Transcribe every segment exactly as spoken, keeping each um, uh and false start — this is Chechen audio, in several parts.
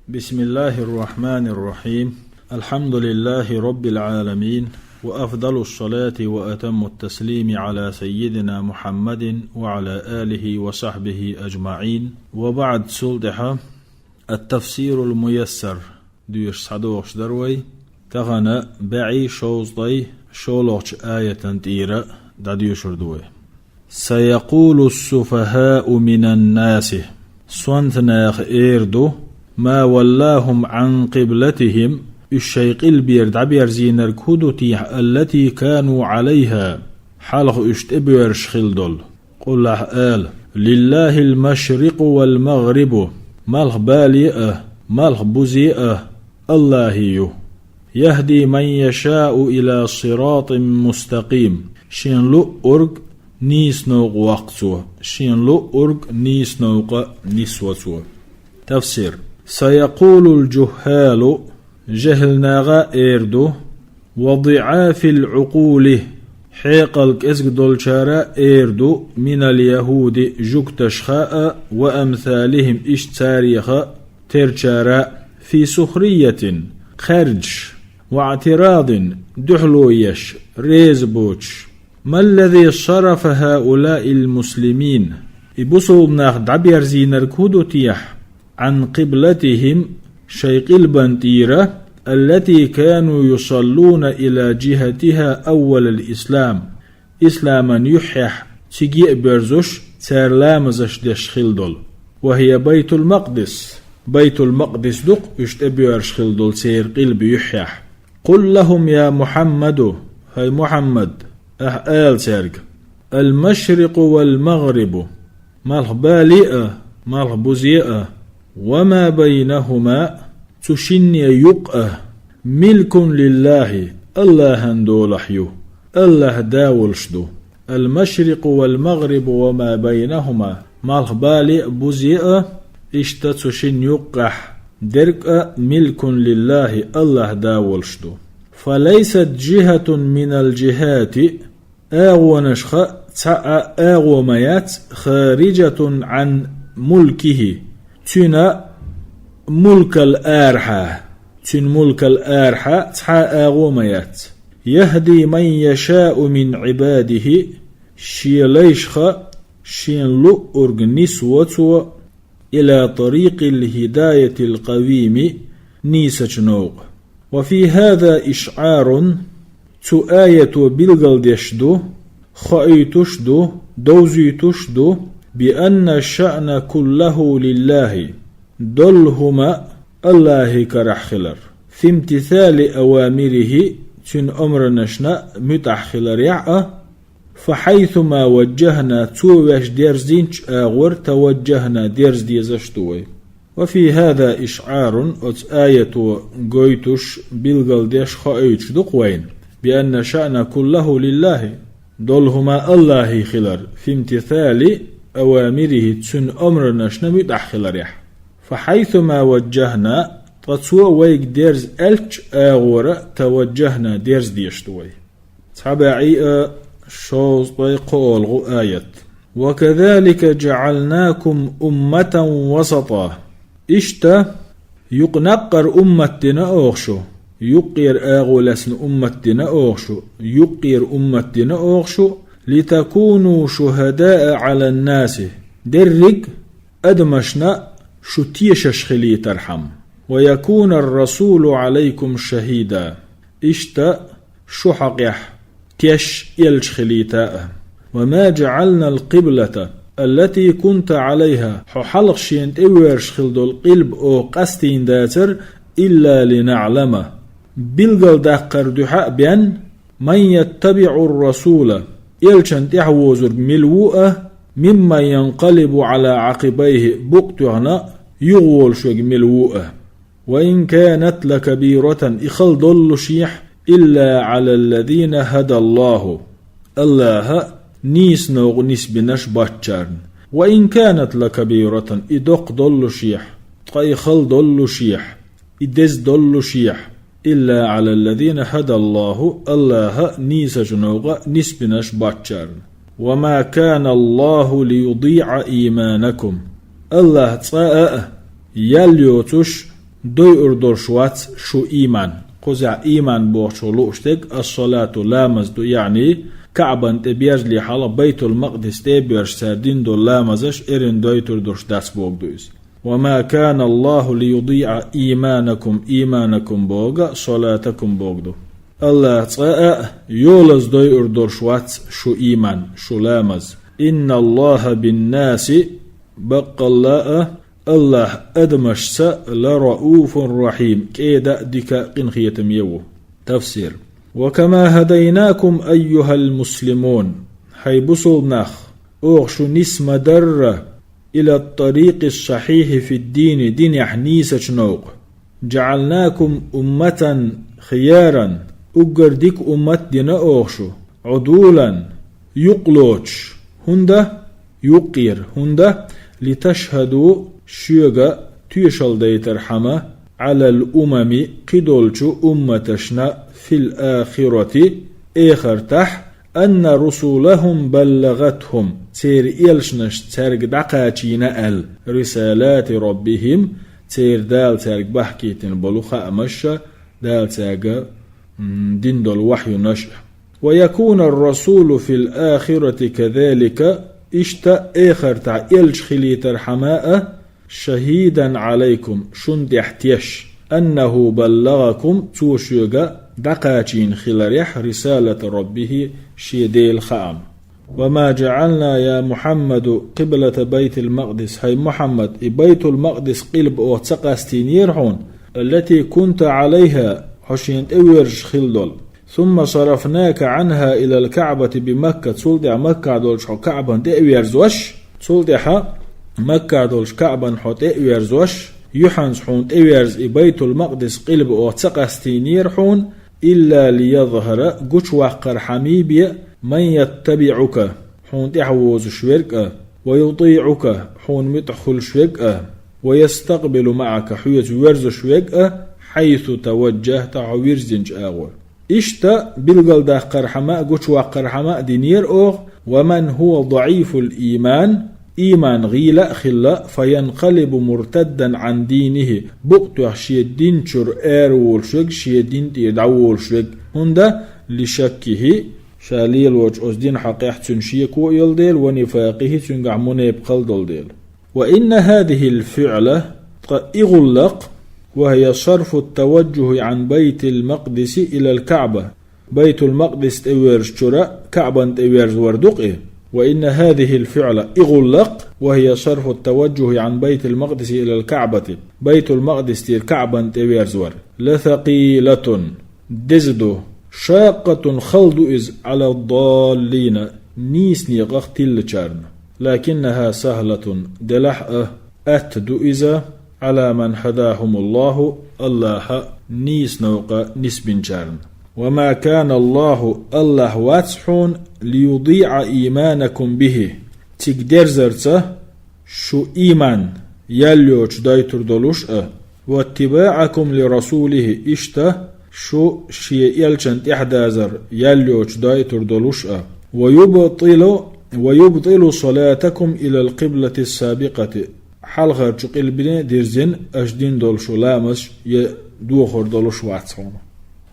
بسم الله الرحمن الرحيم. الحمد لله رب العالمين، وأفضل الصلاة وأتم التسليم على سيدنا محمد وعلى آله وصحبه أجمعين. وبعد، цул тӀаьхьа التفسير الميسر доьшуш схьадогӀуш дара вай. Тахана бӀаьи шовзткъеи шоллагӀчу аятан тӀера дӀадоьшур ду вай. سيقول السفهاء من الناس. Сонта наха эр ду: ما ولاهم عن قبلتهم. Уьш шайн къилбера дӀаберзийнарг хӀун ду техьа, التي كانوا عليها. Хьалха уьш тӀебоьрзуш хилла долу. Къул, ахь ала: لله المشرق والمغرب. Малх бале а, малх бузе а АллахӀан ю. يهدي من يشاء إلى صراط مستقيم. Шен луъург нийса новкъа ваккха Цо, Шен луъург нийса новкъа нисво Цо. Тафсир. سيقول الجهال, жехӀил наха эр ду, وضعاف العقول, хьекъал кӀезиг долчара эр ду, من اليهود, жуьгташха а, وأمثالهم, иштта царех а терчара, في سخرية, кхаьрдаш, واعتراض, дуьхьало еш, реза боцуш. ما الذي صرف هؤلاء المسلمين؟ И бусулба нах дӀаберзийнарг хӀун ду техьа, عن قبلتهم, шайн къилбан тӀера, التي كانوا يصلون إلى جهتها أول الإسلام, исламан юьххьехь цига а боьрзуш, цара ламазаш деш хилла долу. وهي بيت المقدس, Байтул-Макъдис ду-кх уьш тӀебоьрзуш хилла долу церан къилба юьххьехь. قل لهم يا محمد, хӀай Мухьаммад, ахь ала цаьрга: المشرق والمغرب, малх бале а, малх бузе а, وما بينهما, цу шинне юккъа а, ملك لله, АллахӀан долахь ю, АллахӀ да волуш ду. المشرق والمغرب وما بينهما, малх бале а, бузе а, иштта цу шин юккъехь дерг а ملك لله, АллахӀ да волуш ду. فليست جهة من الجهات, агӀонашха цхьа а агӀо ма яц, خارجة عن ملكه, Цуьнан мулкал арахьа, Цуьнан мулкал арахьа цхьа а агӀо ма яц. يهدي من يشاء من عباده, Шен лайшха Шен луъург нисво Цо, إلى طريق الهداية القويم, нийсачу новкъа. وفي هذا إشعار, цу аято билгалдеш ду, хоуьйтуш ду, довзуьйтуш ду, بأن الشأن كله لله, долу хӀума АллахӀан карахь хилар, في امتثال أوامره, Цуьнан омранашна муьтӀахь хиларехь а, فحيثما وجهنا, Цо ваьш дерзийначу агӀор توجهنا, дерза дезаш ду вай. وفي هذا إشعار, оцу аято гойтуш, билгалдеш, хоуьйтуш ду-кх вайна, بأن الشأن كله لله, долу хӀума АллахӀан хилар, في امتثال أوامره, Цуьнан омранашна муьтӀахь хиларехь. فحيثما وجهنا, ткъа Цо вайга дерза аьллачу агӀора توجهنا, дерза дезаш ду вай. Цхьа бӀе а шовзткъе кхоалгӀа аят. وكذلك جعلناكم أمة وسطا. Иштта, юкъ-наккъара уммат дина оха шу, юккъера агӀо лаьцна уммат дина оха шу, юккъера уммат дина оха шу, لتكونوا شهداء على الناس. Дерриг а адамашна шу тешаш хилийтархьама. ويكون الرسول عليكم شهيدا. Иштта, шу хьокъехь теш элча хилийта а. وما جعلنا القبلة التي كنت عليها, хьо хьалха шена тӀевоьрзуш хилла долу къилба оха къастийна дацара, إلا لنعلم, билгалдаккхар дуьхьа а бен, من يتبع الرسول, элчан тӀаьхьавозург мила ву а, ممن ينقلب على عقبيه, букъ тоьхна юхаволуш верг мила ву а. وإن كانت لكبيرة, и хала доллушехь, إلا على الذين هدى الله, АллахӀа нийса новкъа нисбинарш боцчарна. وإن كانت لكبيرة, и доккха доллушехь, ткъа и хала доллушехь, и деза доллушехь, إلا على الذين هدى الله, АллахӀа нийсачу новкъа нисбинарш боцчарна. وما كان الله ليضيع إيمانكم. АллахӀ цкъа а ял йоцуш дойур долуш вац шу ийман. Кхузахь ийман бохучух лууш дерг ас-салату, ламаз ду, яъни Каъбан тӀе берзале хьалха Байтул-Макъдис тӀе а боьрзуш цара дина долу ламазаш эрна дойтур долуш дац бохург ду иза. «Ва ма кана Аллаху лиюдиъа ийманакум», ийманакум бохург а, салатакум бохург ду. Аллаха цкъа а йолаза дойур долуш вац шу ийман, шу ламаз. «Инна Аллаха биннаси», баккъалла а, Аллах адамашца «ла рауфун рахим», кӀеда а, дика а, къинхетаме а ву. Тафсир. «Ва кама хадайнакум, айюхал муслимун», хӀай бусулба нах, оха шу нис ма-дарра, «ила ттарикъи ссахьихьи фиддини», динехь нийсачу новкъа. «ЖаӀалнакум умматан хияран», уггар дика уммат дина оха шу, «Ӏудулан», юкъ лоцуш, хӀунда, юккъера, хӀунда, «литашхьаду», шуьга тоьшалдайтархьама, «Ӏалал умами», кхидолчу умматашна, «фил ахирати», эхартахь, «анна русулахум баллагӀатхум», церан элчанаш цаьрга дӀакхачийна аьлла, «рисалати раббихим», церан Дала цаьрга бахкийтина болу хаамаш а, Дала цаьрга, м, дина долу вахьюнаш а. «Ва якуна ар-расулу фил ахирати казалика», иштта эхартахь элча хилийтархьама а, «шахьидан Ӏалайкум», шун тӀехь теш, «аннаху баллагӀакум», цо шуьга дӀакхачийна хиларехь, «рисалата раббихи», шен Делан хаам. «Ва ма жаӀална, я Мухьаммаду, къиблата Байтил-Макъдис», хӀай Мухьаммад, и Байтул-Макъдис къилба оха ца къастийнера хьуна, «аллати кунта Ӏалайхьа», хьо шена тӀевоьрзуш хилла долу. «Сумма сарафнака Ӏанхьа илал Каъбати би Макка», цул тӀаьхьа Маккахь долчу хьо Каъбан тӀе а верзош, цул тӀаьхьа Маккахь долчу Каъбан хьо тӀе а верзош, юьхьанца хьуна тӀеверза и Байтул-Макъдис къилба оха ца къастийнера хьуна, «илла лиязхьара», гучуваккхархьама бен, «ман яттабиӀука», хьуна тӀаьхьавозуш верг а, «ва ютиӀука», хьуна муьтӀахь хуьлуш верг а, «ва ястакъбилу маӀака», хьоьца воьрзуш верг а, «хьайсу таважжахьта», хьо вирзинчу агӀор. Иштта билгалдаккхархьама а, гучуваккхархьама а динера оха, «ва ман хӀува даӀифул ийман», ийман гӀийла а хилла, «фаянкъалибу муртаддан Ӏан дийнихи», букъ тоьхна шен дин чуьра ара волуш верг, шен дин тӀера дӀаволуш верг, хӀунда, «лишаккихи», ша лелочу оцу дин хьакъехь цуьнан шеко а йолу дела, «ва нифакъихи», цуьнгахь мунепакъал долу дела. «Ва инна хӀазихил фиӀла», ткъа и гӀуллакх, «ва хӀия сарфу таважжухьи Ӏан Байтил-Макъдиси илал Каъба», Байтул-Макъдис тӀе воьрзучуьра Каъбан тӀе верзавар ду-кх и. «Ва инна хӀазихил фиӀла», и гӀуллакх, «ва хӀия сарфу таважжухьи Ӏан Байтил-Макъдиси илал Каъбати», Байтул-Макъдис тӀера Каъбан тӀе верзавар, «ласакъилатун», деза ду, «шаккъатун», хала ду иза, «Ӏаладдаллина», нийса некъах тиллачарна, «лакиннахьа сахьлатун», делахь а, атта ду иза, «Ӏала ман хӀадахьумуллахьу», Аллаха нийса новкъа нисбинчарна. «Ва ма кана Аллахьу», Аллах вац хьуна, «лиюдиӀа ийманакум бихи», цига дерзарца шу ийман ял йоцуш дойтур долуш а, «ваттибаӀакум ли расулихи», иштта шу шен элчан тӀаьхьадазар ял йоцуш дойтур долуш а, «ва юбтилу, ва юбтилу салатакум илал къиблатис сабикъати», хьалхарчу къилбане дирзина аша дина долу шу ламазаш я дохур долуш вац хьуна.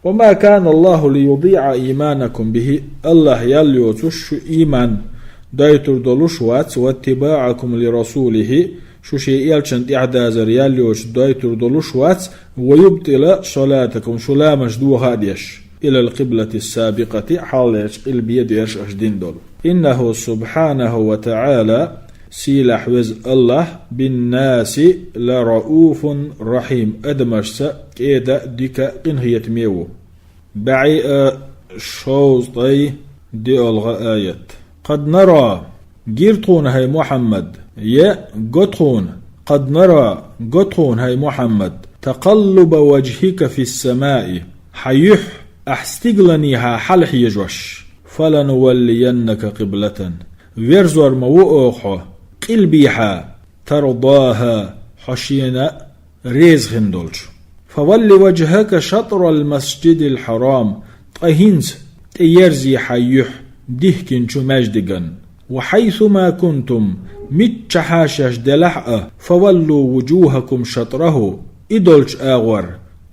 «Ва ма кана Аллаху лиюдиъа ийманакум бихи», Аллах ял йоцуш шу ийман дойтур долуш вац, «ваттибаъакум ли расулихи», шу шен элчан тӀаьхьадазар ял йоцуш дойтур долуш вац, «ва юбтила салатакум», шу ламазаш доха а деш, «илал къиблати сабикъати», хьалхарчу къилбе дерш аша дина долу. «Иннаху субхьанаху ва таъала», сийлахь веза Аллах, «биннаси ла рауфун рахим», адамашца кӀеда а, дика а, къинхетаме а ву. БӀе а шовзткъе диъалгӀа аят. «Къад нара», гира тхуна, хӀай Мухьаммад, я го тхуна, «къад нара», го тхуна, хӀай Мухьаммад, «такъаллуба важхика фис-самаи», хьан юьхь ахь стигланехьа хьалахьежош, «фалануваллияннака къиблатан», верзор ма ву оха хьо, къилбехьа, «тардаха», хьо шена реза хин долчу. «Фавалли важхака шатрал масжидил хьарам», ткъа хӀинца тӀеерзе хьан юьхь дихкинчу маьждиган. «Ва хьайсума кунтум», миччахьа шаьш делахь а, «фаваллу вужухакум шатраху», и долчу агӀор,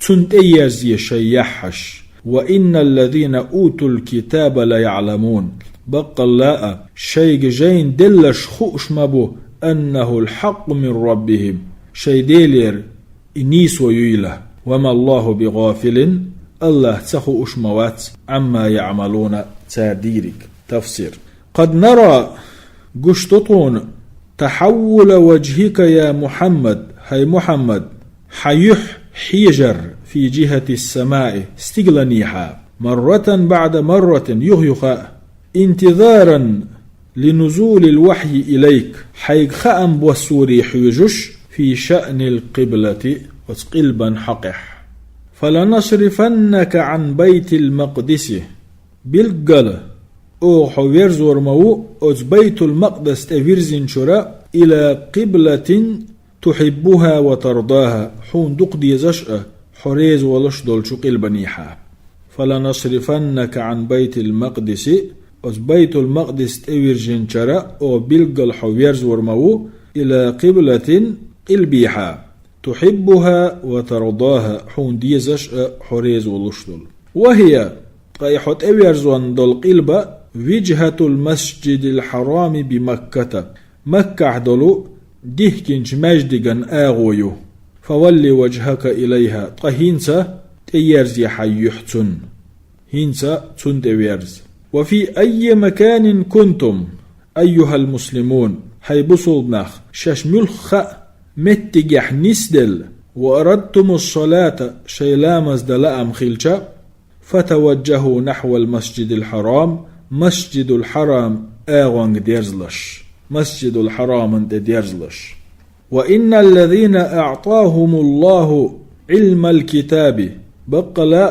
цунна тӀеерзе шайн яххьаш. «وإن الذين أوتوا الكتاب ليعلمون». Баккъалла а, шайга жайна делларш хууш ма бу, «أنه الحق من ربهم», шайн Делера и нийсо юйла. «وما الله بغافل», АллахӀ ца хууш ма вац, «عما يعملون», цара дийриг. Тафсир. «قد نرى», гуш ду тхуна, «تحول وجهك يا محمد», хӀай Мухьаммад, хьан юьхь хьежар, «في جهة السماء», стигланехьа, «مرة بعد مرة», юха-юха а, «انتظارا لنزول الوحي إليك», хьайга хаам боссоре хьоьжуш, «في شأن القبلة», оцу къилбан хьокъехь. «فلنصرفنك عن بيت المقدس», билггала, оха хьо верзор ма ву оцу Байтул-Макъдис тӀе вирзинчуьра, «إلى قبلة تحبها وترضاها», хьуна дукха дезаш а, хьо реза волуш долчу къилбанехьа. «فلنصرفنك عن بيت المقدس», оцу Байтул-Макъдис тӀе вирзинчуьра оха билггала хьо верзор ма ву, «إلى قبلة», къилбехьа, «تحبها وترضاها», хьуна дезаш а, хьо реза волуш долу. «وهي», ткъа и хьо тӀеверзон долу къилба, «وجهة المسجد الحرام بمكة», Маккахь долу дихкинчу маьждиган агӀо ю. «فول وجهك إليها», ткъа хӀинца тӀеерзе хьайн юьхь цунна. ХӀинца цунна тӀеверза. «وفي أي مكان كنتم أيها المسلمون», хӀай бусулба нах, шаьш муьлхха а меттигехь нисделла, «وأردتم الصلاة», шайн ламаз дан лаам хилча, «فتوجهوا نحو المسجد الحرام», Масжидул-Хьарам агӀонга дерзалаш, Масжидул-Хьараман тӀе дерзалаш. «وإن الذين أعطاهم الله علم الكتاب», баккъала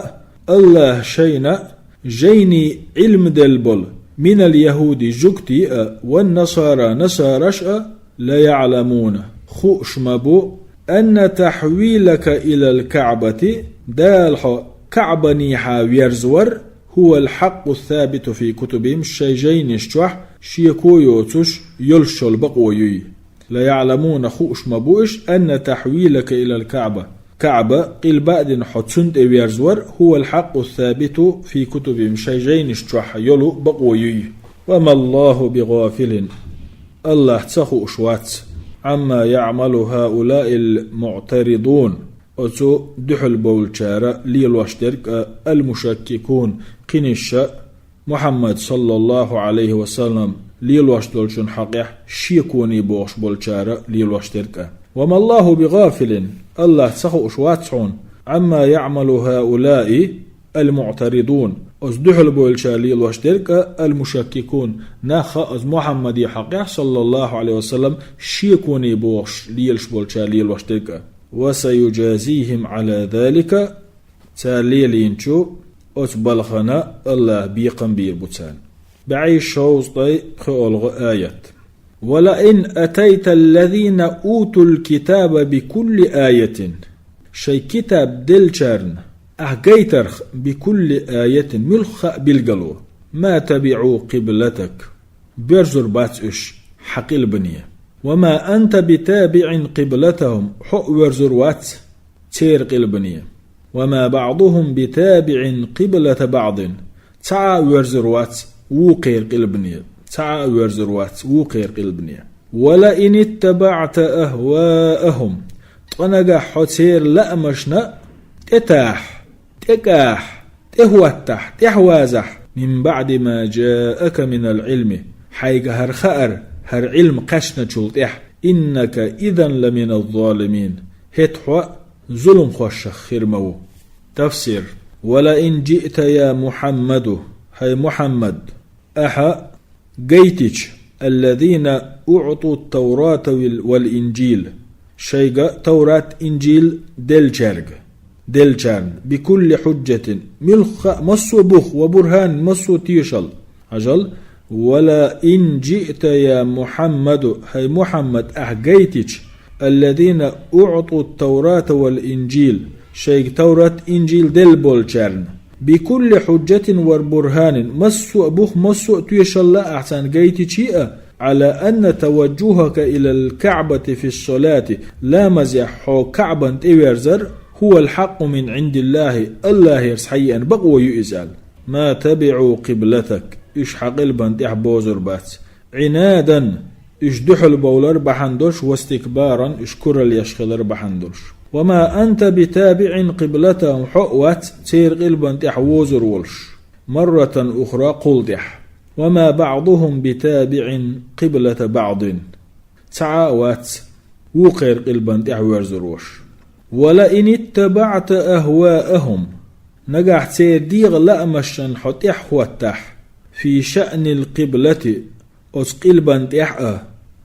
а, АллахӀа шайна жайни Ӏилма делла болу, «من اليهود», жуьгтий а, «والنصارى», насараш а, «ليعلمون», хууш ма бу, «أن تحويلك إلى الكعبة», Дала хьо КаӀбанехьа верзавар, «هو الحق الثابت في كتبهم», шайн жайнаш чохь шеко йоцуш йолуш йолу бакъо юй. «ليعلمون», хууш ма бу уьш, «أن تحويلك إلى الكعبة», КаӀба, къилба а дина хьо цунна тӀе верзавар, «هو الحق الثابت في كتبهم», шайн жайнаш чохь йолу бакъо юй. «وما الله بغافل», АллахӀ ца хууш вац, «عما يعمل هؤلاء المعترضون», оцу дуьхьал бовлучара лелош дерг а, «المشككون», кхиниш а, Мухьаммад, саллаллаху Ӏалайхи ва саллам, лелош долчун хьокъехь шеконе бохуш болчара лелош дерг а. «وما الله بغافل», АллахӀ ца хууш вац хьуна, «عما يعمل هؤلاء المعترضون», оцу дуьхьал бовлучара лелош дерг а, «المشككون», нах а оцу Мухьаммаде хьокъехь, саллаллаху Ӏалайхи ва саллам, шеконе бохуш лелаш болчара лелош дерг а. «وسيجازيهم على ذلك», цара лелийначу оцу балхана АллахӀа бекхам бийр бу царна. БӀе шовзткъе пхоьалгӀа аят. «ولئن أتيت الذين أوتوا الكتاب بكل آية». Шайн китаб деллачарна ахь гайтарх, «بكل آية», муьлхха а билгало, «ما تبعوا قبلتك», боьрзур бац уьш хьан къилбане. «وما أنت بتابع قبلتهم», хьо а воьрзур вац церан къилбане. «وما بعضهم بتابع قبلة بعض», цхьа а воьрзур вац вукхеран къилбане, цхьа а воьрзур вац вукхеран къилбане. «ولئن اتبعت أهواءهم», ткъа нагахь хьо церан лаамашна тӀетахь, тӀекӀахь, тӀехӀоттахь, тӀехьавазахь, «من بعد ما جاءك من العلم», хьайга хӀара хаар, хӀара Ӏилма кхаьчначул тӀаьхьа, «إنك إذا لمن الظالمين», хӀета хьо зуламхошах хир ма ву. Тафсир. «ولئن جئت يا محمد», хӀай Мухьаммад, ахьа гайтича, «الذين أوتوا التوراة والإنجيل», шайга Таврат, Инжил деллачаьрга, деллачарна, «بكل حجة», муьлхха а, массо а бух, «وبرهان», массо а тешал. Хьажал, «ولئن جئت يا محمد», хӀай Мухьаммад, ахьа гайтича, «الذين أوتوا التوراة والإنجيل», шайга Таврат, Инжил делла болчарна, «بكل حجة وبرهان», массо а бух, массо а тешалла ахьа царна гайтича а, على أن توجهك إلى الكعبة في الصلاة, ламазехь хьо КаӀбан тӀеверзар, هو الحق من عند الله, АллахӀера схьаеана бакъо ю иза аьлла. ما تبعوا قبلتك, уьш хьан къилбан тӀехь бозур бац. عنادا, уьш дуьхьал бовлар бахьана долуш, واستكبارا, уьш куралла еш хилар бахьана долуш. وما أنت بتابع قبلتهم, хьо а вац церан къилбан тӀехь возур волуш. مرة أخرى, кхул тӀехь. وما بعضهم بتابع قبلة بعض. Цхьа а вац вукхеран къилбан тӀехь воьрзур волуш. ولئن اتبعت أهواءهم, нагахь церан дегӀан лаамашна хьо тӀехьахӀоттахь, في شأن القبلة, оцу къилбан тӀехь а,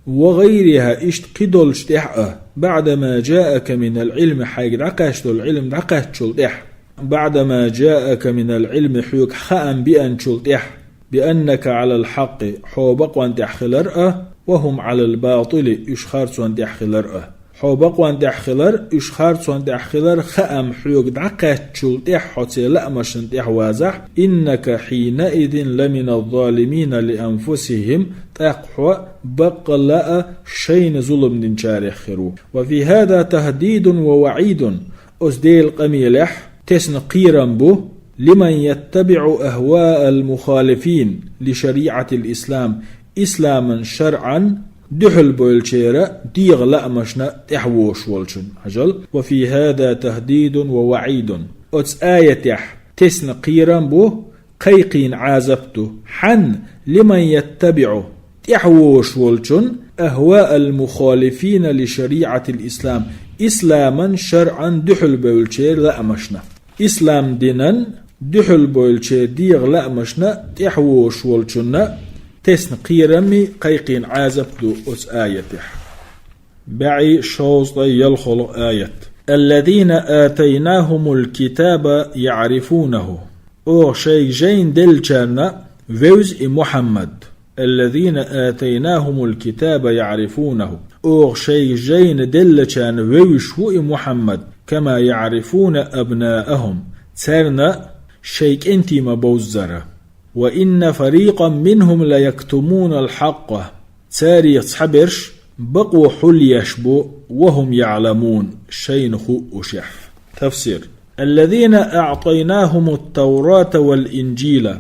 وغيرها, иштта кхидолчу тӀехь а, بعد ما جاءك من العلم, хьайга дӀакхаьчна долу Ӏилма дӀакхаьчначул тӀехь, بعد ما جاءك من العلم, хьоьга хаам беанчул тӀехь, بأنك على الحق, хьо бакъон тӀехь хилар а, وهم على الباطل, уьш харцон тӀехь хилар а. Хьо бакъон тӀехь хилар, уьш харцон тӀехь хилар хаам хьоьга дӀакхаьчначул тӀехь хьо церан лаамашна тӀехь вазахь, إنك حينئذ لمن الظالمين لأنفسهم, тӀаккха хьо баккъалла а шайна зулам динчарех хир ву. وفي هذا تهديد ووعيد, оцу Делан къамелехь тесна кхерам бу, لمن يتبع أهواء المخالفين لشريعة الإسلام, исламан шарӀан дуьхьал бевллачеран дегӀан лаамашна тӀехь вогӀуш волчун. Хьажал, وفي هذا تهديد ووعيد. Оцу аятехь тесна кхерам бу, кхайкхийна Ӏазап ду. Хьан, لمن يتبع, тӀехь вогӀуш волчун, أهواء المخالفين لشريعة الإسلام, исламан шарӀан дуьхьал бевллачеран лаамашна. Ислам динан дуьхьал бевллачеран дегӀан лаамашна тӀехь вогӀуш волчунна тесна кхераме, кхайкхийна Ӏазап ду оцу аятехь. БӀе шовзткъе ялхолгӀа аят. الذين آتيناهم الكتاب يعرفونه. Оха шайга жайна деллачарна вевза и Мухьаммад. الذين آتيناهم الكتاب يعرفونه. Оха шайга жайна деллачарна вевзаш ву и Мухьаммад, كما يعرفون أبناءهم. Царна шайн кӀентий ма-бовззара. وإن فريقا منهم ليكتمون الحق. Царех цхьаберш бакъо хьулъеш бу, وهم يعلمون, шайна хуъушехь. Тафсир. الذين أعطيناهم التوراة والإنجيل.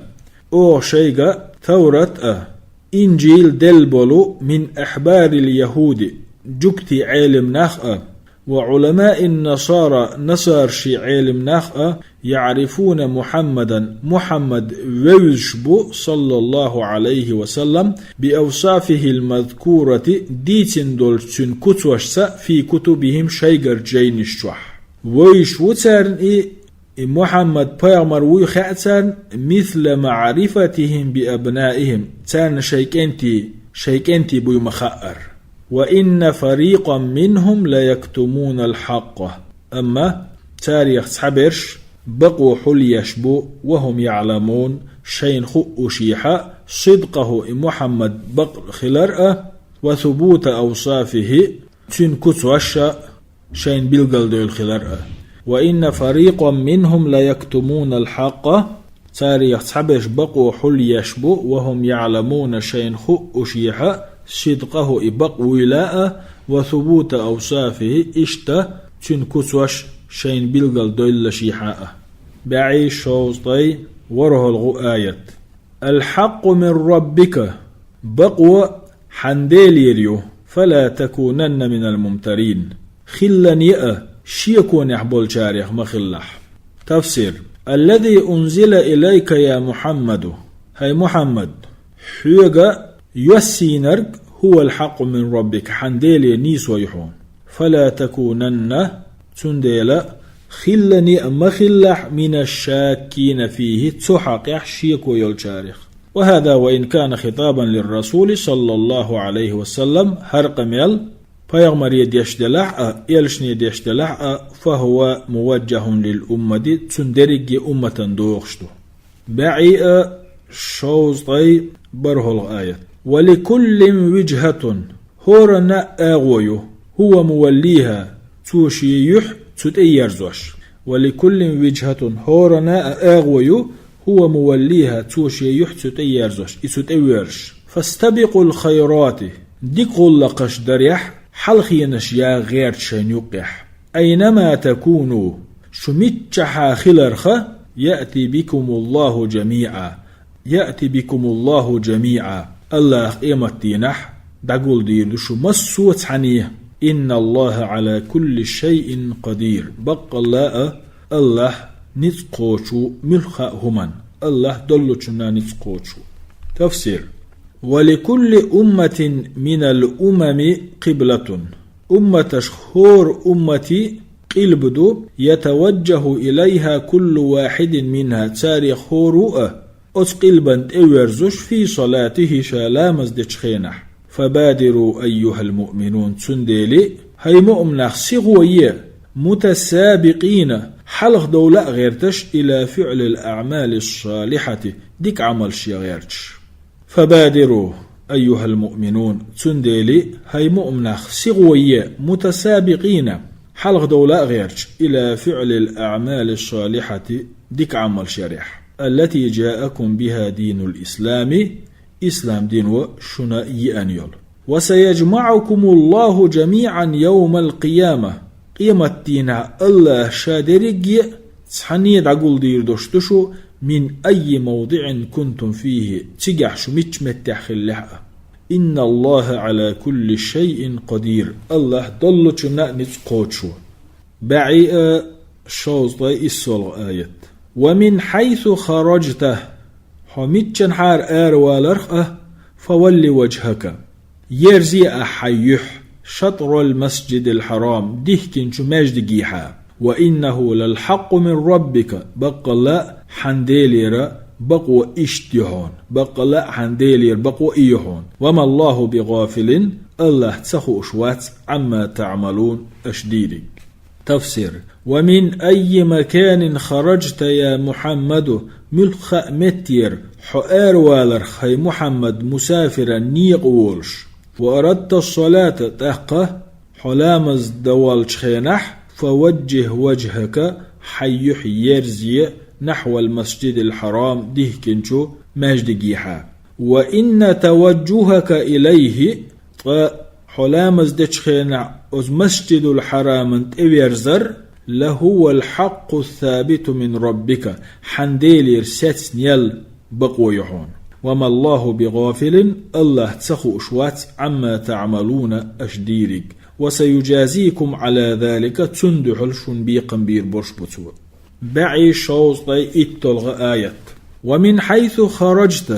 Оха шайга Таврат а, Инжил делла болу من أحبار اليهود, жуьгтийн Ӏелам нах а, وعلماء النصارى, насаршийн Ӏелам нах а, يعرفون محمدا, Мухьаммад вевзаш бу, صلى الله عليه وسلم, بأوصافه المذكورة, дийцина долчу цуьнан куцошца, في كتبهم, шайгара жайнаш чохь. Вевзаш ву царна и, и Мухьаммад пайхамар вуй хаьа царна, مثل معرفتهم بأبنائهم, царна шайн кӀентий, шайн кӀентий буй ма-хаъара. وإن فريقا منهم ليكتمون الحق. Амма царех цхьаберш бакъо хьулъеш бу, وهم يعلمون, шайна хуъушехьа, صدقه, и Мухьаммад бакъ хилар а, وثبوت أوصافه, цуьнан куцош а шайна билгалдевлла хилар а. وإن فريقا منهم ليكتمون الحق, царех цхьаберш бакъо хьулъеш бу, وهم يعلمون, шайна хуъушехьа, صدقه, и бакъ вуйла а, وثبوت أوصافه, иштта цуьнан куцош шайна билгалдевллашехьа а. БӀе шовзткъе ворхӀалгӀа аят. الحق من ربك, бакъо хьан Делера ю, فلا تكونن من الممترين, хилла а шеконехь болчарех ма хилалахь. Тафсир. الذي أنزل إليك يا محمد, хӀай Мухьаммад, хьоьга йоссийнарг, هو الحق من ربك, хьан Деле нийсо ю хьуна. فلا تكونن, цундела хилла а ма хилалахь, من الشاكين فيه, цу хьакъехь шеко йолчарех. وهذا وإن كان خطابا للرسول صلى الله عليه وسلم, хӀара къамел пайхамаре деш делахь а, элчане деш делахь а, فهو موجه للأمة, цуьнан дерриге умматана догӀуш ду. БӀе шовзткъе бархӀалгӀа аят. ولكل وجهة, хӀоранна а агӀо ю, هو موليها, цо шен юьхь цу тӀе ерзош. ولكل وجهة, хӀоранна а агӀо ю, هو موليها, цо шен юьхь цу тӀе ерзош, и цу тӀе воьрзуш. فاستبقوا الخيرات, дика гӀуллакхаш дарехь, хьалхенаш яха гӀерташ шайна юккъехь. أينما تكونوا, шу миччахьа хиларха, يأت بكم الله جميعا, يأت بكم الله جميعا, АллахӀ къематдийнахь дӀагулдийр ду шу массо а цхьаьна. إن الله على كل شيء قدير, баккъалла а АллахӀ ницкъ кхочу муьлхха а хӀуманна, АллахӀ доллучунна ницкъ кхочу. Тафсир. ولكل أمة من الأمم قبلة. Умматаш, хӀора уммати къилба ду, يتوجه إليها كل واحد منها, царех хӀора а оцу къилбан тӀе верзуш, في صلاته, ша ламаз дечу хенахь. فبادروا أيها المؤمنون, цундела, хӀай муъминех, сихо е, متسابقين, хьалхадовла а гӀерташ, إلى فعل الأعمال الصالحة, дика Ӏамалш ян гӀерташ. فبادروا أيها المؤمنون, цундела, хӀай муъминех, сихо е, متسابقين, хьалхадовла а гӀерташ, إلى فعل الأعمال الصالحة, дика Ӏамалш ярехь, التي جاءكم بها دين الإسلام, ислам дино шуна йиъна йолу. وسيجمعكم الله جميعا يوم القيامة, къематдийнахь АллахӀа ша дерриге а цхьаьна дӀагулдийр долуш ду шу, من أي موضع كنتم فيه, цигахь шу мичча меттехь хиллехь а. إن الله على كل شيء قدير, АллахӀ доллучунна а ницкъ кхочу. БӀе а шовзткъе иссолгӀа аят. ومن حيث خرجت, хьо миччанхьара араваларх а, فول وجهك, ерзе ахь хьайн юьхь, شطر المسجد الحرام, дихкинчу маьждигехьа. وإنه للحق من ربك, баккъалла а хьан Делера бакъо иштта ю хьуна, баккъалла а хьан Делера бакъо и ю хьуна. وما الله بغافل, АллахӀ ца хууш вац, عما تعملون, аша дийриг. Тафсир. ومن أي مكان خرجت يا محمد, муьлхха а меттера хьо араваларх, хӀай Мухьаммад, مسافرا, некъа волуш. وأردت الصلاة, тӀаккха хьо ламаз дан волчу хенахь, فوجه وجهك, хьайн юьхь ерзе, نحو المسجد الحرام, дихкинчу маьждигехьа. وإن توجهك إليه, ткъа хьо ламаз дечу хенахь оцу Масжидул Хьараман тӀеверзар, لهو الحق الثابت من ربك, хьан Делера сецна ял бакъо ю хьуна. وما الله بغافل, АллахӀ ца хууш вац, عما تعملون, аша дийриг. وسيجازيكم على ذلك, цунна дуьхьал шуна бекхам бийр болуш бу Цо. БӀе шовзткъе иттолгӀа аят. ومن حيث خرجت,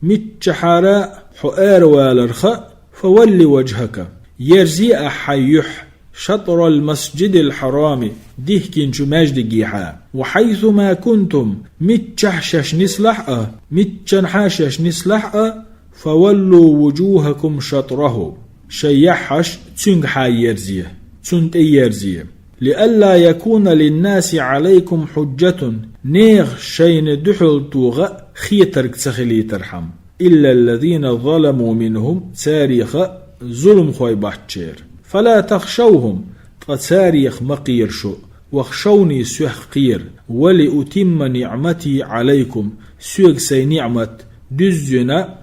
миччахьара хьо араваларх а, فول وجهك, ерзе ахь хьайн юьхь, شطر المسجد الحرام, дихкинчу маьждигехьа. وحيث ما كنتم, миччахь шаьш нислахь а, миччанхьа шаьш нислахь а, فولوا وجوهكم شطره, шайн яххьаш цуьнгахьа ерзе, цунна тӀе ерзе. لئلا يكون للناس عليكم حجة, нехан шайна дуьхьал тоха хетарг ца хилийтархьама. إلا الذين ظلموا منهم, царех зуламхой бац церан. فلا تخشوهم, ткъа царех ма кхера шу, واخشوني, соьх кхера. ولأتم نعمتي عليكم, соьга сайн ниӀмат дуьззина,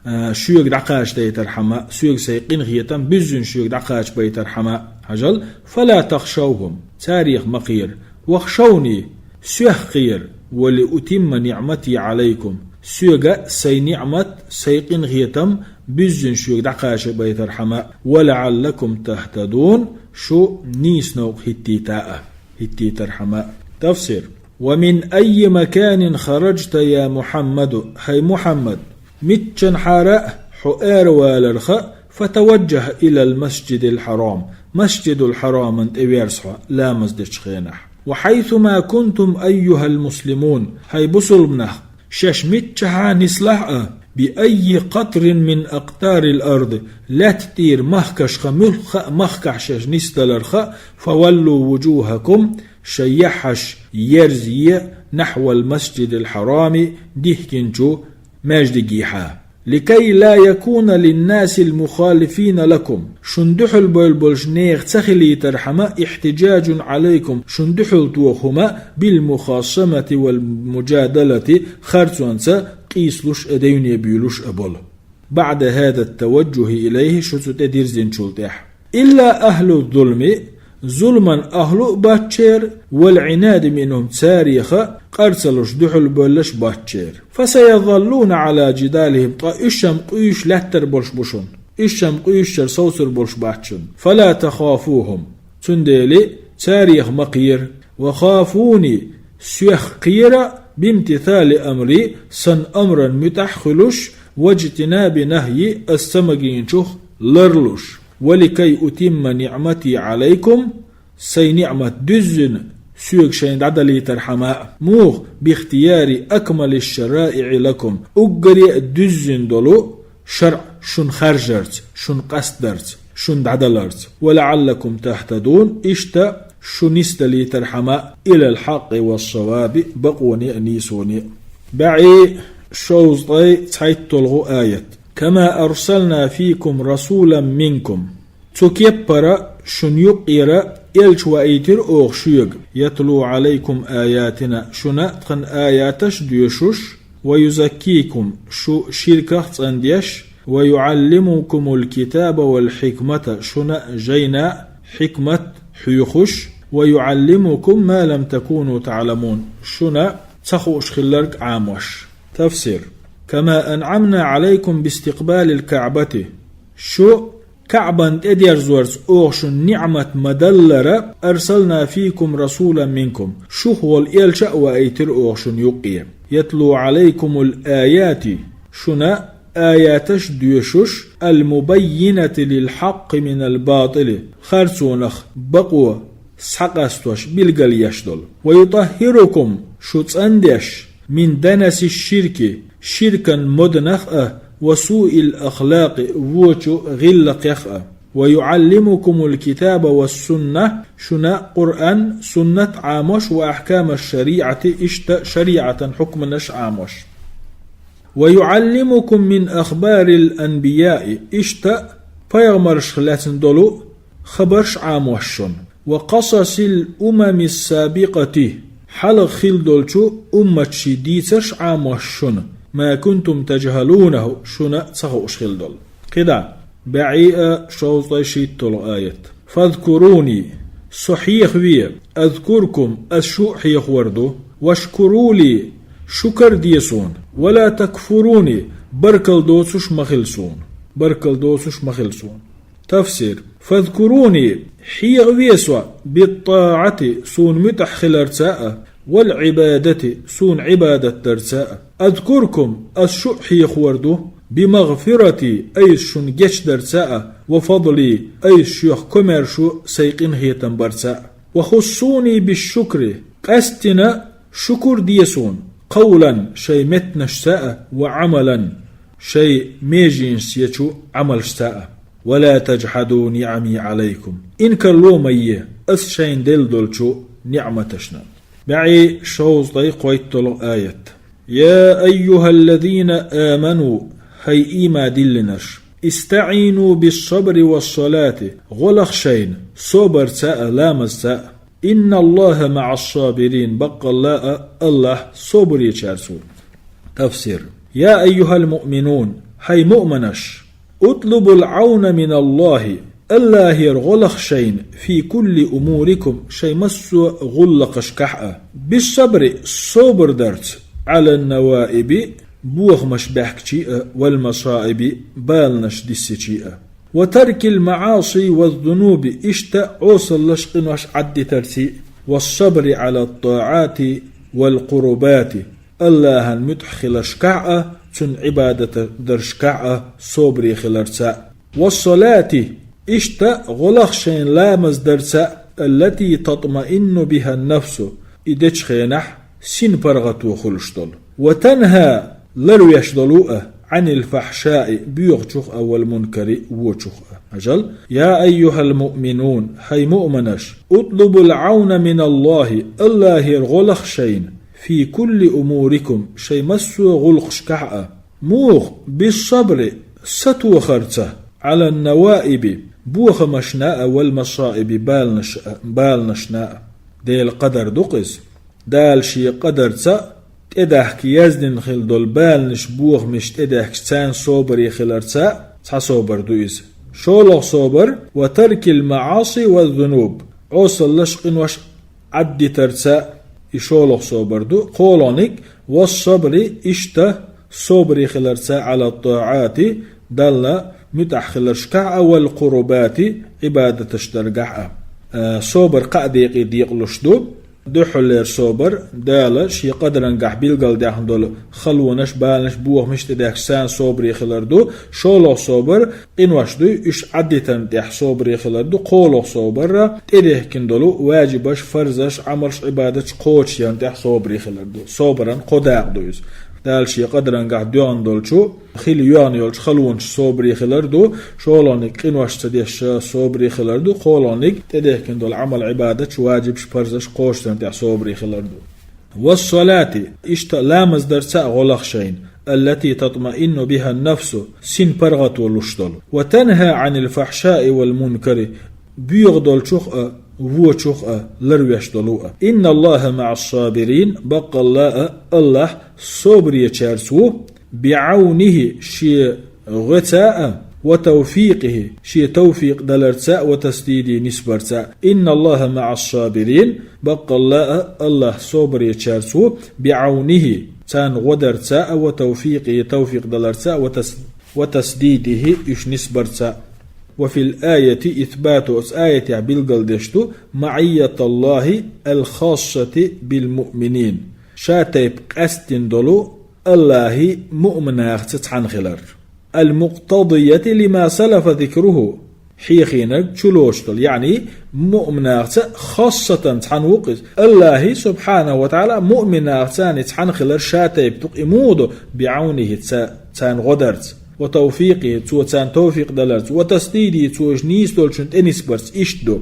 а, шуьга дӀакхачадайтархьама, соьга сайн къинхетам буьззина шуьга дӀакхачабайтархьама, хьажал, فلا تخشوهم, царех ма кхера, واخشوني, соьх кхера, ولأتم نعمتي عليكم, соьга сайн ниӀмат, сайн къинхетам буьззина шуьга дӀакхачабайтархьама, ولعلكم تهتدون, шу нийса новкъа хӀиттийта а, хӀиттийтархьама. Тафсир. ومن أي مكان خرجت يا محمد, хӀай Мухьаммад, миччанхьара а хьо араваларх а, فتوجه إلى المسجد الحرام, Масжидул Хьараман тӀе верза хьо ламаз дечу хенахь. وحيث ما كنتم أيها المسلمون, хӀай бусулба нах, шаьш миччахьа нислахь а, بأي قطر من أقطار الأرض, лаьтта тӀера махкашха муьлхха а махкахь шаьш нисдаларх а, فولوا وجوهكم, шайн яххьаш ерзе, نحو المسجد الحرام, дихкинчу маьждигехьа. لكي لا يكون للناس المخالفين لكم, шуна дуьхьал бевлла болчу нехан ца хилийтархьама, احتجاج عليكم, шуна дуьхьал тоха хӀума, بالمخاصمة والمجادلة, харцонца къийсалуш а, девне буьйлуш а болу. بعد هذا التوجه إليه, шу цу тӀе дирзинчул тӀехьа. إلا أهل الظلم, зулман ахӀлу а бац церан, والعناد منهم, царех къарсалуш, дуьхьал бевлларш а бац церан. فسيظلون على جدالهم, ткъа уьш-м къуьйсуш лаьттар болуш бу шуна. Уьш-м къуьйсучуьра совцур болуш бац шуна. فلا تخافوهم, цундела царех ма кхера. وخافوني, соьх кхера, بامتثال أمري, сан амран муьтӀахь а хуьлуш, واجتناب نهيي, ас ца магийначух ларлуш. ولكي أتم نعمتي عليكم, сайн ниӀмат дуьззина соьга шайна дӀадалийтархьама а. Муха? باختيار أكمل الشرائع لكم, уггаре а дуьззина долу шарӀ шуна харжарца, шуна къастдарца, шуна дӀадаларца. ولعلكم تهتدون, иштта шу нисдалийтархьама а, إلى الحق والصواب, бакъоне а, нийсоне а. БӀе шовзткъе цхьайтталгӀа аят. كما أرسلنا فيكم رسولا منكم. Цу кеппара шуна юккъера элча ваийтира оха шуьга, يتلو عليكم آياتنا, шуна тхан аяташ доьшуш, ويزكيكم, шу ширках цӀандеш, ويعلمكم الكتاب والحكمة, шуна жайна а, хьикмат а хьоьхуш, ويعلمكم ما لم تكونوا تعلمون, шуна ца хууш хилларг Ӏамош. Тафсир. كما أنعمنا عليكم باستقبال الكعبة. Шу КаӀбан тӀедерзорца оха шуна ниӀмат ма-даллара, أرسلنا فيكم رسولا منكم, шух волу элча а ваийтира оха шуна юккъе. يتلو عليكم الآيات, шуна аяташ доьшуш, المبينة للحق من الباطل, харцонах бакъо схьакъастош, билгалъеш долу. ويطهركم, шу цӀандеш, من دنس الشرك, ширкан моднах а, وسوء الأخلاق, вочу гӀиллакхех а. ويعلمكم الكتاب والسنة, шуна Къуръан, суннат Ӏамош, وأحكام الشريعة, иштта шариӀатан хьукманаш Ӏамош. ويعلمكم من أخبار الأنبياء, иштта пайхамаршах лаьцна долу хабарш Ӏамош шуна. وقصص الأمم السابقة, хьалха хилла долчу умматашийн дийцарш Ӏамош шуна. ما كنتم تجهلونه, шуна ца хууш хилла долу. КхидӀа, бӀе шовзткъе шийтталгӀа аят. فاذكروني, со хьехаве, أذكركم, ас шу а хьехор ду. واشكروا لي, шукар де суна. ولا تكفروني, баркалла доцуш ма хила суна. Баркалла доцуш ма хила суна. Тафсир. فاذكروني, хьехаве со, بالطاعة, суна муьтӀахь хиларца а, والعبادة, суна Ӏибадат дарца а. أذكركم, ас шу а хьехор ду, بمغفرتي, айса шуна гечдарца а, وفضلي, айса шух комаьршо, сайн къинхетам барца а. وخصوني بالشكر, къаьсттина шукур де суна, قولا, шайн меттанашца а, وعملا, шайн меженашца ечу Ӏамалшца а. ولا تجحدوا نعمي عليكم. Инкарло ма е ас шайна делла долчу ниӀматашна. БӀе шовзткъе кхойтталгӀа аят. يا أيها الذين آمنوا, хӀай ийман диллинарш, استعينوا بالصبر والصلاة, гӀо лаха шайна собарца а, ламазца а. إن الله مع الصابرين, баккъалла а АллахӀ собаречаьрца ву. Тафсир. يا أيها المؤمنون, хӀай муъминаш, اطلبوا العون من الله, АллахӀера гӀо лаха шайна, في كل أموركم, шайн массо а гӀуллакхашкахь а, بالصبر, собар дарца, على النوائب, бохамаш баьхкича а, والمصائب, баланаш диссича а. وترك المعاصي والذنوب, иштта Ӏесаллаш, къинош Ӏаддитарций, والصبر على الطاعات والقربات, АллахӀан муьтӀахь хиларшкахь а, цунна Ӏибадат даршкахь а собаре хиларца а. والصلاة, иштта гӀо лаха шайна ламаз дарца а, التي تطمئن بها النفس, и дечу хенахь син паргӀато хуьлуш долу. وتنهى, ларвеш долу а, عن الفحشاء, боьхачух а, والمنكر, вочух а. Хьажал, يا أيها المؤمنون, хӀай муъминаш, اطلبوا العون من الله, АллахӀера гӀо лаха шайна, في كل أموركم, шайн массо а гӀуллакхашкахь а. Муха? بالصبر, сатохарца, على النوائب, бохамашна а, والمصائب, баланаш а, баланашна а. Делан къадар ду-кх иза. Дала Шен къадарца тӀедахка яздина хила долу баланаш, бохамаш тӀедехкаш царна собаре хиларца цхьа собар ду иза. ШолгӀа собар: «وترك المعاصي والذنوب», Ӏесаллаш, къинош Ӏаддитарца, и шолгӀа собар ду. КхоалгӀаниг: «والصبر», иштта собаре хиларца, «على الطاعات», Далла муьтӀахь хиларшкахь а, «والقربات», Ӏибадаташ даргахь а. Э, собар кхаа декъе декъалуш ду. Дуьххьарлера собар, Дала шен къадарангахь билгалдаьхна долу халонаш, баланаш, бохамаш тӀедехкаш царна собаре хилар ду. ШолгӀа собар, къинош дуй, уьш Ӏаддитарна тӀехь собаре хилар ду. КхоалгӀа собар, тӀедехкина долу важибаш, фарзаш, Ӏамалш, Ӏибадаташ кхочушъярна тӀехь собаре хилар ду. Собаран кхо дакъа ду иза. Дала шен къадарангахь доьгӀна долчу, хила йоьгӀна йолчу халонаш собаре хилар ду. ШолгӀаниг къинош ца деш собаре хилар ду. КхоалгӀаниг тӀедехкина долу Ӏамал, Ӏибадаташ, важибаш, фарзаш кхочушдарна тӀехь собаре хилар ду. «والصلاة», иштта ламаз дарца а гӀо лаха шайна, «التي تطمئن بها النفس», син паргӀато луш долу. «وتنهى عن الفحشاء والمنكر», боьха долчух а, вочух а ларвеш долу а. «إن الله مع الصابرين», баккъалла а, Аллахь собаречаьрца ву, «بعونه», шен гӀоьца а, «وتوفيقه», шен тавфикъ даларца а, «وتسديده», нисбарца а. «إن الله مع الصابرين», баккъалла а, Аллахь собаречаьрца ву, «بعونه», царна гӀо дарца а, «وتوفيقه», тавфикъ даларца а, «وتس-», «وتسديده», уьш нисбарца а. «وفي الآية إثبات», оцу аятехь билгалдеш ду, «معية الله الخاصة بالمؤمنين», ша тайпа къаьсттина долу Аллахьи муъминахца цхьаьна хилар. «المقتضية لما سلف ذكره», хьехийнарг чулоцуш долу, яъни муъминахца хассатан цхьаьна ву-кх иза. Аллахьи, субхьанаху ва таӀала, муъминахца цхьаьна хилар ша тайпа ду-кх, и муха ду? «بعونه», ца-, царна гӀо дарца, «وتوفيقه», цо царна тавфикъ даларца, «وتسديده», цо уьш нийса долчунна тӀе нисбарца, иштта ду.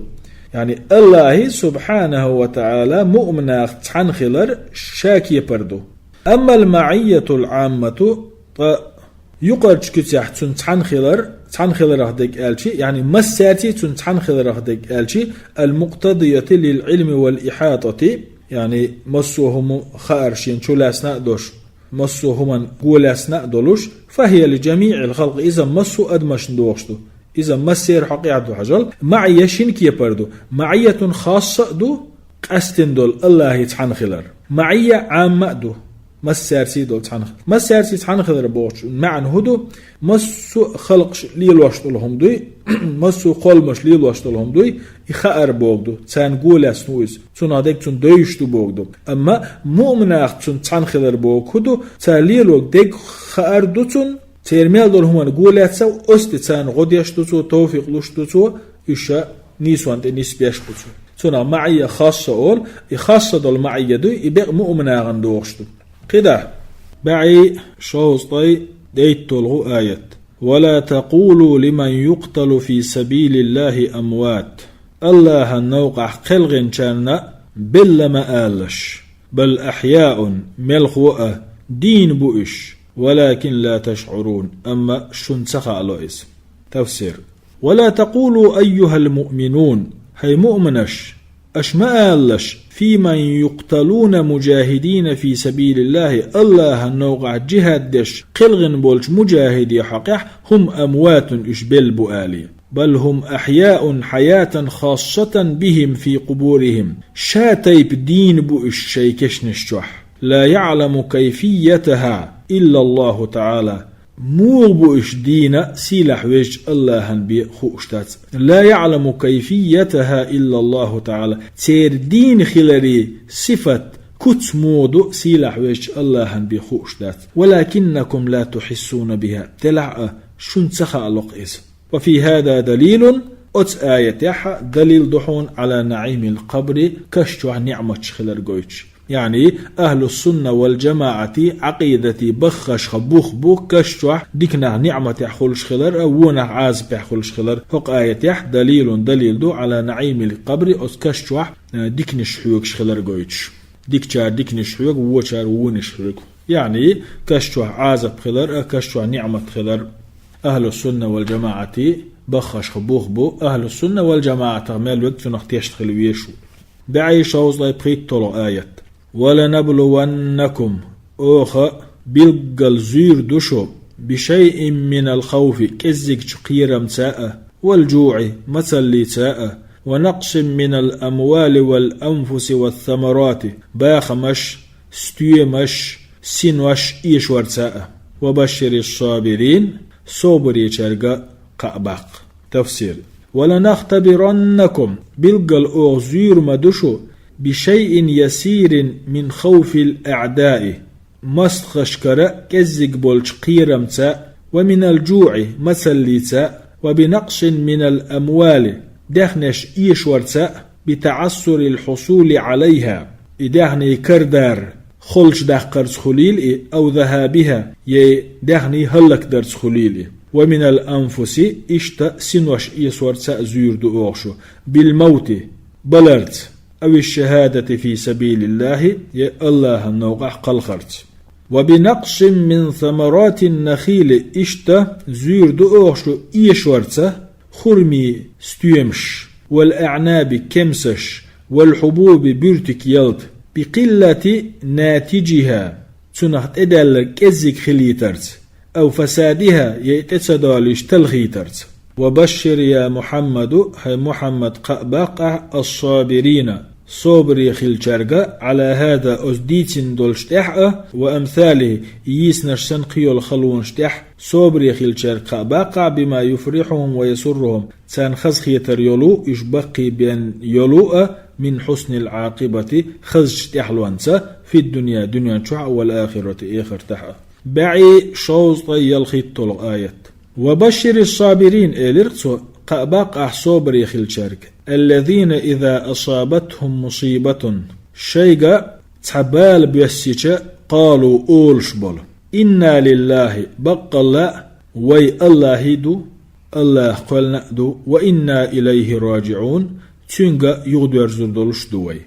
Яъни Аллахьи, субхьанаху ва таӀала, муъминахца цхьаьна хилар ша кепара ду. «أما المعية العامة», ткъа юкъарчу куьцехь цунна цхьаьна хилар, цхьаьна хиларах дерг аьлчи, яъни массаьрций цунна цхьаьна хиларах дерг аьлчи, «المقتضية للعلم والإحاطة», яъни массо а хӀума хаар шена чулаьцна а долуш, массо а хӀуманна гулаьцна а долуш, «فهي لجميع الخلق», иза массо а адамашна догӀуш ду. Иза массеран хьокъехь ду хьажал, маӀийя шина кепара ду. МаӀийятун хасса а ду, къаьсттина долу Аллахьи цхьаьна хилар. МаӀийя Ӏамма а ду, массаьрций долу цхьаьна хилар. Массаьрций цхьаьна хилар бохучу маьӀна хӀун ду? Массо а халкъаш лелош долу хӀума дуй, массо а кхолламаш лелош долу хӀума дуй, и хаар боху ду, царна гулаьцна ву иза, цунах дерг цунна девзаш ду боху ду. Амма муъминах цунна цхьаьна хилар боху хӀун ду? Цара лелорг дерг хаар ду цунна, церан мел долу хӀуманна гулаьцна, оцу тӀе царна гӀо деш ду цо, тавфикъ луш ду цо, уьш нийсонна тӀе нисбеш бу цо. Цунах маӀийя хасса олу, и хасса долу маӀийя дуй, и бекъа муъминахана догӀуш ду. КхидӀа, бӀе шовзткъе дейтталгӀа аят. «ولا تقولوا لمن يقتل في سبيل الله أموات». Аллахьан новкъахь кхелхинчарна белла ма алалаш. «بل أحياء», мелхо а, дийна бу уьш, «ولكن لا تشعرون», амма шуна ца хаало иза. Тафсир. «ولا تقولوا أيها المؤمنون», хӀай муъминаш, аша ма алалаш, «في من يقتلون مجاهدين في سبيل الله», Аллахьан новкъахь джихӀад деш кхелхина болчу муджахӀидийн хьокъехь, «هم أموات», уьш белла бу алий. «بل هم أحياء حياة خاصة بهم في قبورهم». Ша тайпа дийна бу уьш шайн кешнаш чохь. «لا يعلم كيفيتها إلا الله تعالى». Муха бу уьш дийна, сийлахь везачу Аллахьан бен хууш дац. «لا يعلم كيفيتها إلا الله تعالى». Церан дийна хиларан сифат, куц муха ду, сийлахь везачу Аллахьан бен хууш дац. «ولكنكم لا تحسون بها». Делахь а, шуна ца хаало-кх иза. «وفي هذا دليل», оцу аятехь далил ду хьуна, «على نعيم القبر», каш чохь ниӀматаш хилар гойтуш. Яъни, ахьлу сунна вал джамаӀати Ӏакъидати баххашха бух бу каш чохь диканах ниӀматехь хуьлуш хилар а, вонах Ӏазапехь хуьлуш хилар. ХӀокху аятехь далилун далил ду, «على نعيم القبر», оцу каш чохь, э, диканаш хьоьгуш хилар гойтуш. Дикачара диканаш хьоьгу, вочара вонаш хьоьгу. Яъни, каш чохь Ӏазап хилар а, каш чохь ниӀмат хилар. Ахьлу сунна вал джамаӀати баххашха бух бу, ахьлу сунна вал джамаӀатах мел верг цунах тешна хила везаш ву. БӀе шовзткъе пхийтталгӀа аят. «ولنبلونكم», Оха билггал зуьйр ду шу, بشيء من الخوف, кӀеззигчу кхерамца а, والجوع, мацаллица а, ونقص من الأموال والأنفس والثمرات, бахамаш, стоьмаш, синош эшорца а. وبشر الصابرين, собаречаьрга кхаъ баккха. Тафсир. ولنختبرنكم, билггал оха зуьйр ма ду шу, بشيء يسير من خوف الأعداء, мостагӀашкара кӀеззиг болчу кхерамца, ومن الجوع, мацаллица, وبنقص من الأموال, даьхнеш эшорца, بتعسر الحصول عليها, и даьхний карадар холчу даккхарца хуьлийла и, أو ذهابها, я и даьхний хӀаллакдарца хуьлийла и. ومن الأنفس, иштта синош эсорца а зуьйр ду оха шу, بالموت, баларца, أو الشهادة في سبيل الله, я АллахӀан новкъахь кхалхарца. وبنقص من ثمرات النخيل, иштта зуьйр ду оха шу эшорца, хурмийн стоьмаш, والأعناب, кемсаш, والحبوب, буьртиг, ялта, بقلة ناتجها, цунах тӀедаьлларг кӀеззиг хилийтарца, أو فسادها, я и тӀе ца долуьйтуш талхийтарца. وبشر يا محمد, хӀай Мухьаммад, кхаъ баккха ахь, الصابرين, собаре хиллачаьрга, على هذا, оцу дийцина долчу тӀехь а, وأمثاله, йийцинарш санна кхин йолу халонаш тӀехь, собаре хиллачаьрга кхаъ баккха ахь, بما يفرحهم ويسرهم, царна хазахетар йолу, уьш баккхий бен йолу а, من حسن العاقبة, хазачу тӀаьхьалонца, في الدنيا, дуьнен чохь а, والآخرة, эхартахь а. БӀе шовзткъе ялхитталгӀа аят. وبشر الصابرين, элира цо, кхаъ баккха ахь собаре хиллачаьрга, الذين إذا أصابتهم مصيبة, шайга цхьа бала боьссича, قالوا, олуш болу: إنا لله, баккъалла а вай АллахӀан ду, АллахӀ кхоьллина а ду, وإنا إليه راجعون, Цуьнга юхадоьрзур долуш ду вай.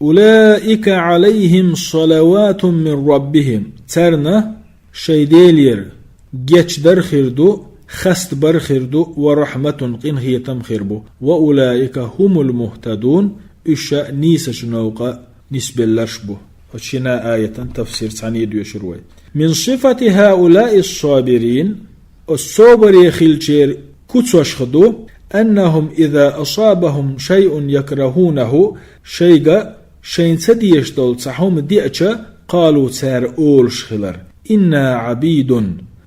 أولئك عليهم صلوات من ربهم, царна шайн Делера гечдар хир ду, хастбар хир ду, ورحمة, къинхетам хир бу, وأولئك هم المهتدون, уьш нийсачу новкъа нисбелларш бу. Оцу шина аятан тафсир цхьаьна доьшур вай. من صفة هؤلاء الصابرين, оцу собаре хиллачеран куцашха ду, أنهم إذا أصابهم شيء يكرهونه, шайга шайна ца дезаш долу цхьа хӀума деача, قالوا, цара олуш хилар: إنا عبيد,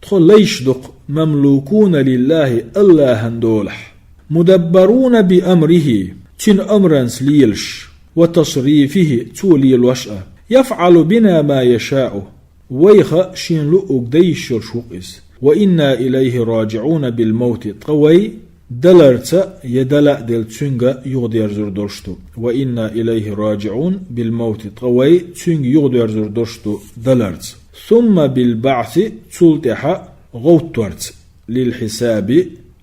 тхо лайш ду-кх, مملوكون لله, АллахӀан долахь, مدبرون بأمره, цуьнан амранца лелаш, وتصريفه, цо лелош а, يفعل بنا ما يشاء, вайх шена луъург дан йиш йолуш ву-кх иза. وإنا إليه راجعون بالموت, ткъа вай даларца я дала а делла цуьнга юхадерзур долуш ду. وإنا إليه راجعون بالموت, ткъа вай цуьнга юхадерзур долуш ду даларца. ثم بالبعث, цул тӀаьхьа гӀовттарца, للحساب,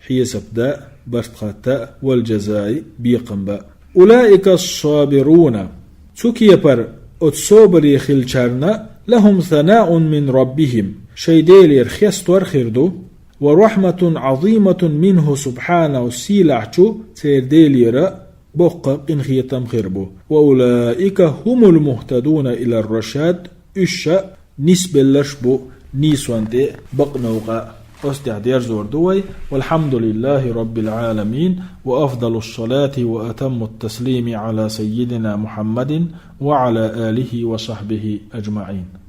хьесап дан, барт хатта, والجزاء, бекхам бан. أولئك الصابرون, цу кепара оцу собаре хиллачарна, لهم ثناء من ربهم, шайн Делера хестор хир ду, ورحمة عظيمة منه سبحانه, сийлахьчу церан Делера боккха къинхетам хир бу. وأولئك هم المهتدون إلى الرشاد, уьш нисбелларш бу нийсонна тӀе бакъ новкъа. Оцу тӀехь дерзор ду вай. والحمد لله رب العالمين، وأفضل الصلاة وأتم التسليم على سيدنا محمد وعلى آله وصحبه أجمعين.